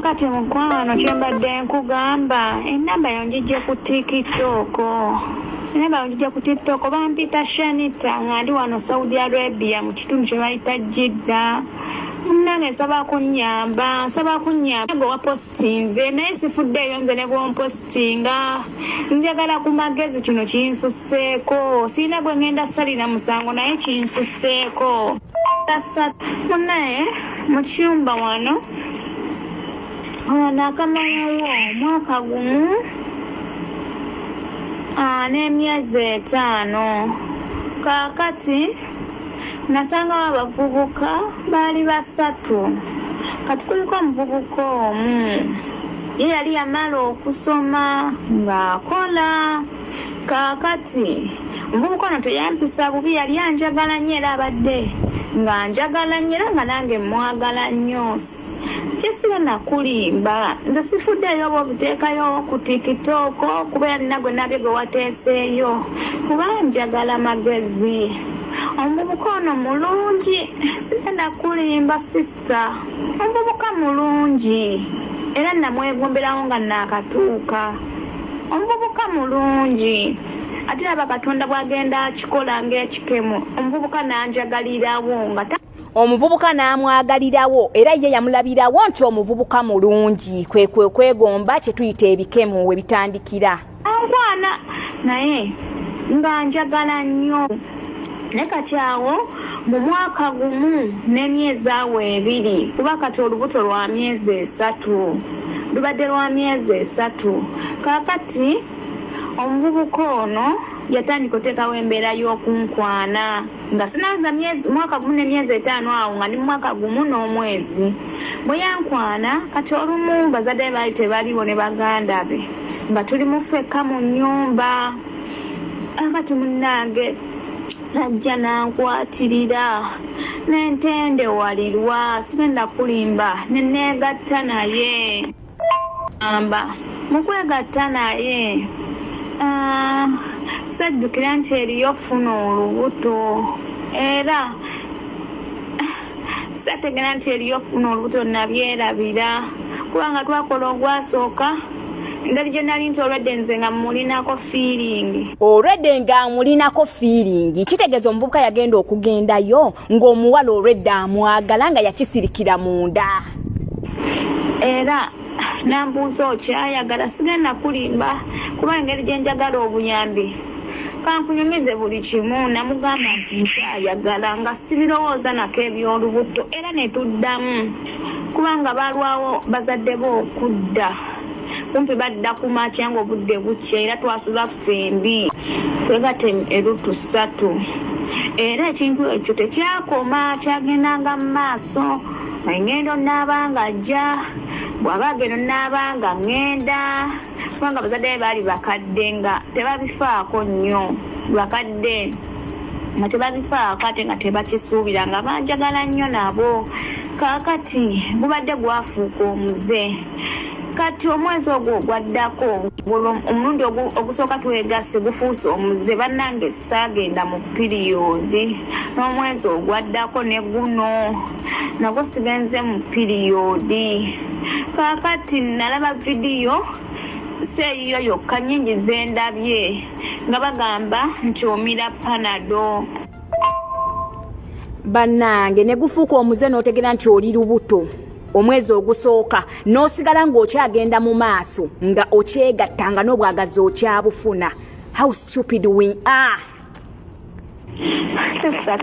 Kaakati mukwano kye mbadde nkugamba, ennamba yo ngijje ku TikTok. Ennamba yo ngijje ku TikTok, bampita Shanita nga ndi wano Saudi Arabia mu kitundu kye bayita Jidda. Munnange nsaba kunnyamba, nsaba kunnyamba gwe wapositinze naye sifuddeeyo nze ne bw'ompositinga. Njagala ku magezi kino kinsusseeko. Sirina gwe ŋŋenda ssalira musango naye kinsusseeko. Munnaye mu kiyumba wano naakamalawo omwaka gumu n'emyezi 5. Kaakati nasangawo abavubuka baali basatu. Kati kuliko omuvubuka omu ye yali yamala okusoma ng'akola. Kaakati omuvubuka ono teyampisa bubi, yali anjagala nnyo era abadde ng'anjagala nnyo era nga nange mmwagala nnyo. Kyesira nakulimba, nze sifuddeeyo oba obiteekayo ku TikTok kubeera nina gwe nabye gwe wateeseeyo kuba njagala magezi. Omuvubuka ono mulungi, sigenda kulimba sisita, omuvubuka mulungi era namwegomberawo nga naakatuuka. Omuvubuka mulungi ate laba Katonda bw'agenda akikola ng'ekikemo, omuvubuka n'anjagalirawo nga Omuvubuka n'amwagalirawo era ye yamulabirawo nti omuvubuka mulungi, kwe kwe kwegomba kye tuyita ebikemo we bitandikira. Ankwana naye nga njagala nnyo. Naye kati awo mu mwaka gumu n'emyezi awo 2, kuba kati olubuto lwa myezi 3, lubadde lwa myezi 3. Kaakati omuvubuka ono yatandika oteekawo embeera y'okunkwana nga sinaweza mwaka gumu n'emyezi 5, awo nga ndi mu mwaka gumu n'omwezi bwe yankwana. Kati olumu bazadde be baali tebaliwo ne baganda be, nga tuli mu ffekka mu nnyumba. Akati munnange najja n'ankwatirira nentendewalirwa, sigenda kulimba, ne neegatta naye. Amba mu kwegatta naye sajjukira nti eriyo funa olubuto, era sategera nti eriyo funa olubuto, nabyerabira kubanga twakola ogwasooka. Engeri gye nali nti olwedde nze nga mulinako feeling. Olwedde ng'amulinako feeling, kitegeeza omuvubuka yagenda okugendayo ng'omuwala olwedde amwagala nga yakisirikira munda. Era nambuuza, "Okyayagala?" Sigenda kulimba, kuba engeri gye njagala obuyambi, kankunyumize buli kimu. Namugamba nti nkyayagala, nga sibirowooza nako eby'olubuto, era ne tuddamu kubanga balwawo bazadde be okudda, kumpi badda ku makya ng'obudde bukya, era twasula ffembi twegatta erutu 3. Era ekintu ekyo tekyakoma, kyagendanga mu maaso. Engendo naaba nga ajja, bw'aba agenda naaba nga ŋŋenda, kubanga bazadde be baali bakadde nga tebabifaako nnyo, bakadde nga tebabifaako ate nga tebakisuubira, nga banjagala nnyo nabo. Kaakati gubadde gwafuuka omuze. Kati omwezi ogwo ogwaddako, omulundi ogusooka twegasse, gufuuse omuze. Bannange, saagenda mu period n'omwezi ogwaddako, ne guno nagwo sigenze mu period. Kaakati nalaba vidiyo, si eyiyo yokka, nnyingi zendabye nga bagamba nti omira Panado. Bannange, ne gufuuka omuze n'otegera nti oli lubuto omwezi ogusooka, n'osigala ng'okyagenda mu maaso nga okyegatta nga n'obwagazi okyabufuna. How stupid we are! Sister,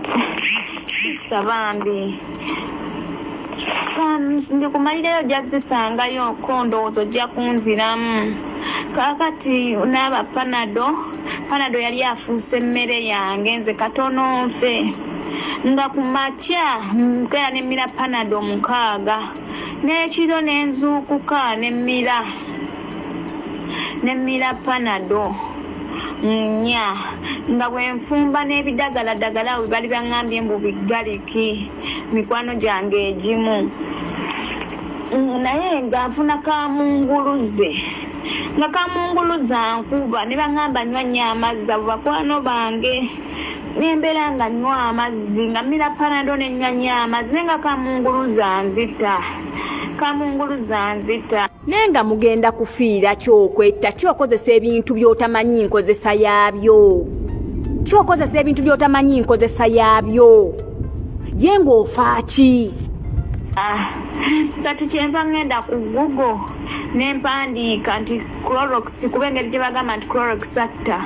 sister, bambi ndikumalirayo, ojja zisangayo ko, ndowooza ojja kunziramu. Kaakati naaba Panado, Panado yali afuuse emmere yange. Nze katono nfe nga ku makya nkeera nemmira Panado 6, n'ekiro nenzuukuka nemmira Panado 4, nga bwe nfumba n'ebidagaladagala awo bali baŋŋambye mbu biggaliki mikwano gyange egimu. Naye nga nfuna kamunguluze, nga kamunguluza nkuba ne baŋŋamba nywa nnyo amazzi. Abo bakwano bange, nembeera nga nywa amazzi, nga mmira Panado ne nywa nnyo amazzi, naye nga kamunguluza nzita. Kamunguluza nzita. Naye nga mugenda kufiira kyokwetta kyokozesa ebintu by'otamanyi nkozesa yaabyo, kyokozesa ebintu by'otamanyi nkozesa yaabyo, ye ng'ofa ki? Ah, kati kyenva ngenda ku Google ne mpandiika nti Clorox, kuba engeri gye bagamba nti Clorox atta,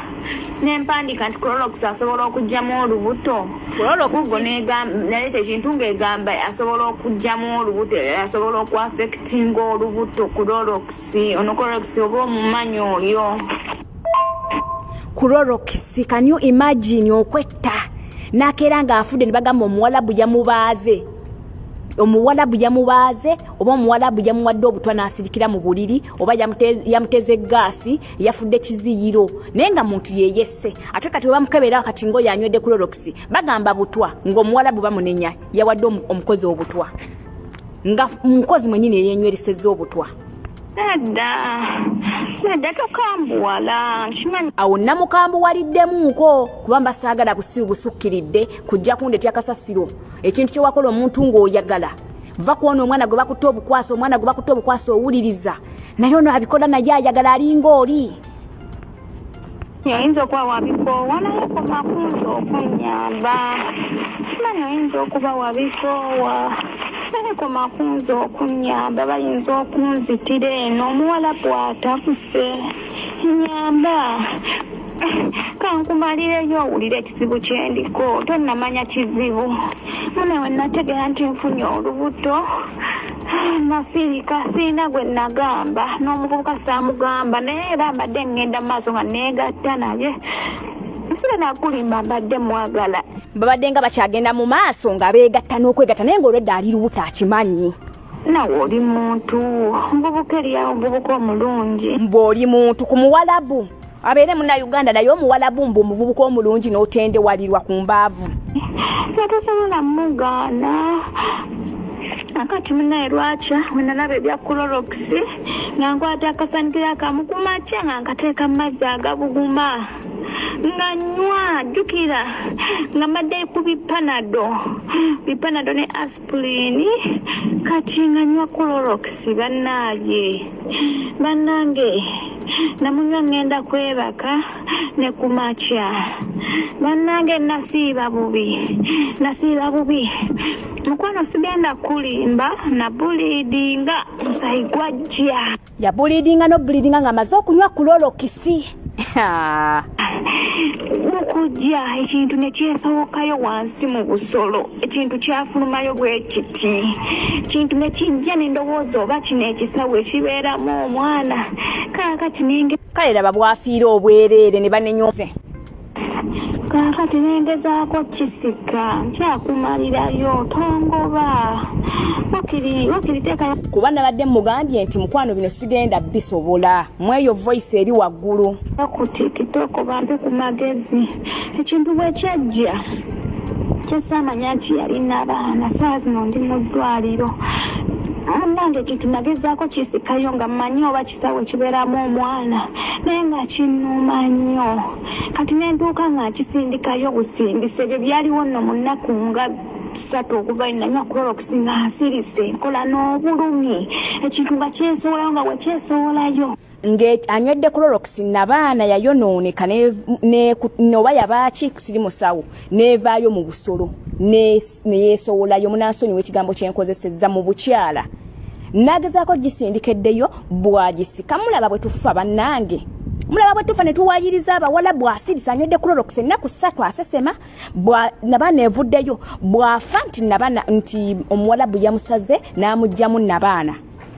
ne mpandiika nti Clorox asobola okuggyamu olubuto. Clorox? Google naleeta ekintu ng'egamba asobola okuggyamu olubuto, asobola okuaffectinga olubuto. Clorox ono, Clorox oba omumanyi oyo? Clorox. Can you imagine okwetta n'akeera ng'afudde ne bagamba omuwalabu yamubaaze, omuwalabu yamubaaze, oba omuwalabu yamuwadde obutwa n'asirikira mu buliri, oba yamuteze gaasi, yafudde kiziyiro, naye nga muntu yeyesse. Ate kati webamukebera kati ngaoyo anywedde Clorox, bagamba butwa, ng'omuwalabu bamunenya yawadde omukozi obutwa, nga mukozi mwenyini yeyenyweresezza obutwa. Nedda, nedda, tokambuwala, nkimanyi. Awo namukambuwaliddemuuko kuba mba saagala busiru busukkiridde kujja kundetya kasasiro. Ekintu kyewakola omuntu ng'oyagala, va kwona omwana gwe bakutta obukwasa, omwana gwe bakutta obukwasa owuliriza, naye ono abikola naye ayagala, alinga oli. Oyinza okuba wabikoowa, naye koma kunze okunnyamba. Kimanyi oyinza okuba wabikoowa, naye koma kunze okunnyamba. Bayinza okunzitira eno, omuwala bw'atabuse. Nyamba, kankumalireyo owulire ekizibu kyendiko. Tonnamanya kizibu mune. We nategeera nti nfunye olubuto, nasirika, sirina gwe nagamba, n'omuvubuka saamugamba, naye era mbadde ŋŋenda mu maaso nga neegatta naye. Nsira nakulimba, mbadde mwagala. Babadde nga bakyagenda mu maaso nga beegatta n'okwegatta, naye ng'olwedda ali lubuto akimanyi. Nawe oli muntu, omuvubuka eriyawo, omuvubuka omulungi. Mbu oli muntu ku muwalabu, abeere munnauganda, naye omuwalabu, mbu omuvubuka omulungi n'otendewalirwa ku mbaavu. Nga tosobola mugaana. Akati munaye, lwakya wenalaba ebya Clorox, nga nkwata akasanikira kamu ku makya, nga nkateeka mu mazzi agabuguma, nga nywa. Jjukira nga mbadde ku bipanado, bipanado ne aspirin, kati nga nywa Clorox. Bannaaye, bannange, namunywa ŋŋenda kwebaka ne ku makya. Bannange, nasiiba bubi, nasiiba bubi. Mukwano, sigenda kulimba, nabuliidinga, omusayi gwajja. Yabuliidinga n'obuliidinga ng'amaze okunywa Clorox. Mukujja ekintu ne kyesowokayo wansi mu busolo, ekintu kyafulumayo bwe kiti, kintu ne kijja, ne ndowooza oba kino ekisawo ekibeeramu omwana. Kaakati nenge Kale laba bwafiira obwereere ne banenya. Kaakati nengezaako kisika, nkyakumalirayo, tongoba, wakiri wakiri teekayo. Kuba nabadde mugambye nti mukwano, bino sigenda bisobola mweyo voice eri waggulu. Ku TikTok bampe ku magezi. Ekintu bwe kyajja, kyesaamanya nti yalina abaana. Saa zino ndi mu ddwaliro. Munnange, ekintu nagezaako kisikayo nga mmanyi oba kisawo ekibeeramu omwana, naye nga kinnuma nnyo. Kati nentuuka nga nkisindikayo busindise. Ebyo byaliwo nno mu nnaku nga 3 okuva nanywa Clorox, nga nsirise, nkola n'obulumi, ekintu nga kyesowolayo, nga bwe kyesowolayo. Ng'anywedde Clorox, nabaana yayonooneka oba yabaaki, siri musawo, nevaayo mu busolo neyeesowolayo. Munansonyiwa ekigambo kyenkozesezza mu bukyala. Nagezaako gisindika eddeyo, bwagisika. Mulaba bwe tufa, bannange, mulaba bwe tufa ne tuwayiriza abawala. Bwasirisa anywedde Clorox ennaku 3, asesema, nabaana evuddeyo, bwafa nti nabana, nti omuwalabu yamusaze n'amugjamu nabaana,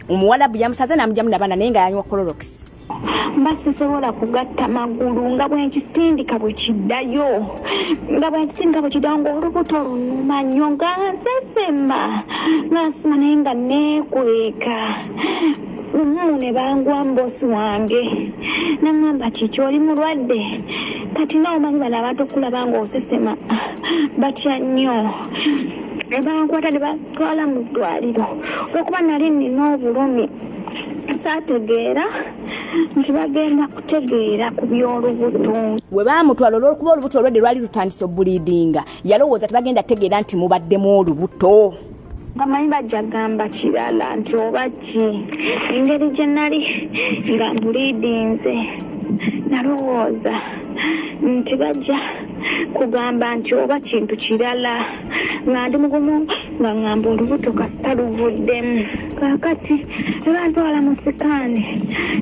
omuwalabu yamusaze n'amugjamu nabaana, naye nga yanywa Clorox. Mba sisobola kugatta magulu, nga bwe nkisindika bwe kiddayo, nga bwe nkisindika bwe kiddayo, ng'olubuto lunuma nnyo, nga nsesema, nga nsima, naye nga neekweka. Lumu ne bangwa mbosi wange, naŋŋamba, "Kiki, oli mulwadde?" Kati nga omanyi bano abantu okulaba ng'osesema batya nnyo. Ne bankwata ne bantwala mu ddwaliro. Olwokuba nali nina obulumi, saategeera nti bagenda kutegeera ku by'olubuto. We baamutwala, olwokuba olubuto olwedde lwali lutandise obuliidinga, yalowooza tebagenda tegeera nti mubaddemu olubuto. Nga manyi bajja gamba kirala nti oba ki, engeri gye nali nga mbuliidinze nalowooza nti bajja kugamba nti oba kintu kirala, nga ndi mugumu nga ŋŋamba olubuto kasita luvuddemu. Kaakati ne bantwala mu sikaani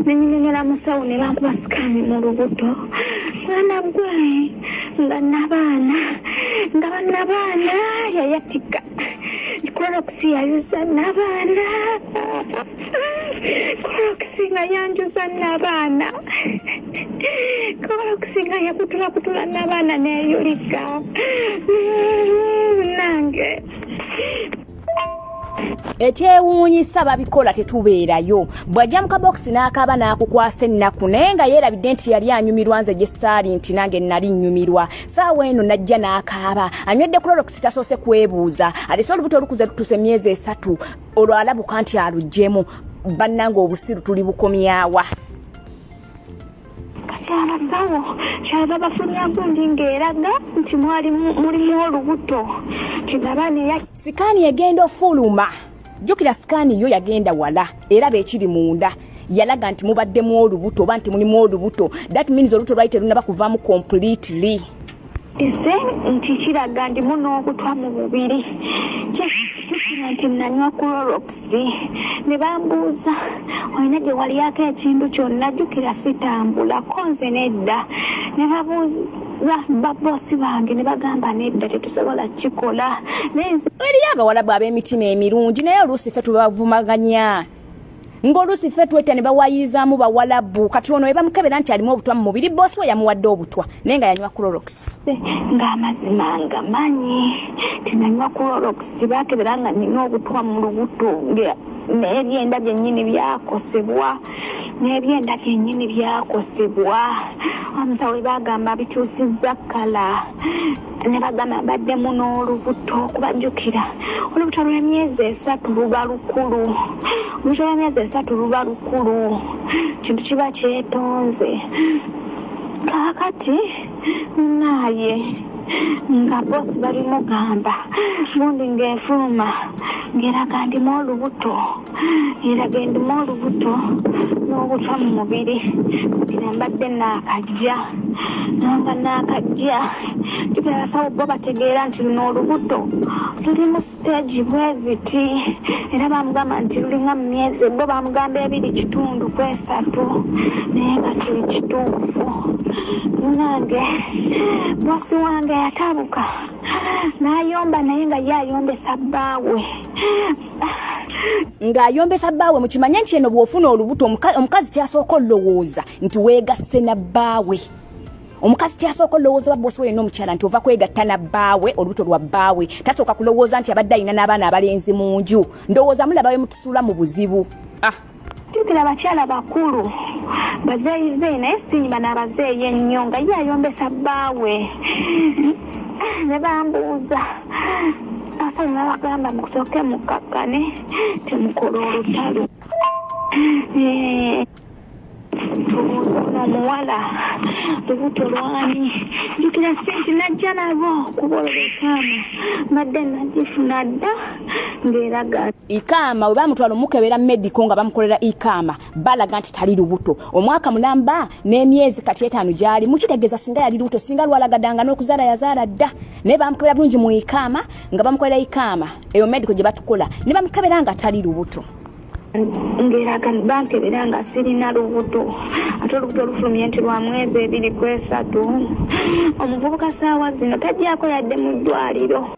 ne nyinyonyola musawo ne bankuba sikaani mu lubuto. Mwana gwe nga nabaana nga bannabaana yayatika Clorox yayuza nabaana Clorox nga yanjuza nabaana Clorox nga yakutulakutula nabaana neyulika nange. Ekyewuunyisa babikola tetubeerayo. Bw'ajja mu kabokisi n'akaaba n'akukwasa ennaku naye nga yeerabidde nti yali anyumirwa nze gye ssaali nti nange nali nnyumirwa. Saawa eno n'ajja n'akaaba anywedde Clorox tasoose kwebuuza alese olubuto olukuze lutuuse emyezi 3 olwo alabuka nti aluggyemu. Bannange obusiru tuli bukomyawa. Kati abasawo kyava bafulumya gundi ng'eraga nti mwali mulimu olubuto kigabane ya Sikaani egenda ofuluma. Jjukira sikaani yo yagenda wala era bekiri munda yalaga nti mubaddemu olubuto oba nti mulimu olubuto. That means olubuto lwali terunaba kuvaamu completely. Tise nti kiraga ndimu n'obutwa mu mubiri. Kyejjukira nti nanywa Clorox ne bambuuza olina gye walyako ekintu kyonna, jjukira sitambula ko nze nedda. Ne babuuza babboosi bange ne bagamba nedda tetusobola kukikola. Naye nze Eriyo abawalabu ab'emitima emirungi naye oluusi ffe tubavumaganya. Ng'oluusi ffe twetta ne bawayirizaamu bawalabu. Kati ono we bamukebera nti alimu obutwa mu mubiri, bboosi we yamuwadde obutwa naye nga yanywa Clorox. Ng'amazima ngamanyi nti nanywa Clorox, baakebera nga nnina obutwa mu lubuto n'ebyenda byennyini byakosebwa, n'ebyenda byennyini byakosebwa. Omusawo we baagamba bikyusizza kkala ne bagamba mbaddemu n'olubuto, kubajjukira olubuto lw'emyezi 3 luba lukulu, olubuto lw'emyezi 3 luba lukulu, kintu kiba kyetonze. Kaakati naaye nga boosi balimugamba gundi ng'efuluma ng'eraga ndimu olubuto, eraga ndimu olubuto n'obutwa mu mubiri. Jjukira mbadde naakajja, nga naakajja. Jjukira abasawo bo bategeera nti luno olubuto lulimu siteegi bwe ziti, era bamugamba nti lulinga mu myezi, bo bamugamba 2.5 ku 3, naye nga kye kituufu. Nange boosi wange yatabuka n'ayomba, naye nga ye ayombesa bbaawe. Ng'ayombesa bbaawe, mukimanye nti eno bw'ofuna olubuto omukazi kyasooka olowooza nti weegasse na bbaawe. Omukazi kyasooka olowooza oba boosi we yenna omukyala nti ova kwegatta na bbaawe, olubuto lwa bbaawe. Tasooka kulowooza nti abadde alina n'abaana abalenzi mu nju. Ndowooza mulaba we mutusuula mu buzibu. Jjukira abakyala bakulu bazeeyizeeyi, naye sinyima n'abazeeyi ennyo nga ye ayombesa bbaawe. Ne bambuuza abasawo ne babagamba musooke mukakkane temukola olutalo. Tubuuze ono omuwala lubuto lwani. Jjukira sente najja nabo kuba olwo ekaama mbadde nagifuna dda ng'eraga. Ikaama we bamutwala omukebera medical nga bamukolera ikaama balaga nti tali lubuto. Omwaka mulamba n'emyezi kati 5 gyali mukitegeeza singa yali lubuto singa lwalagadanga n'okuzaala yazaala dda. Naye bamukebera bulungi mu ikaama nga bamukolera ikaama eyo medical gye batukola ne bamukebera nga tali lubuto. Ng'eraga bankebera nga sirina lubuto, ate olubuto olufulumye nti lwa mwezi 2 ku 3. Omuvubuka saawa zino tajjaako yadde mu ddwaliro.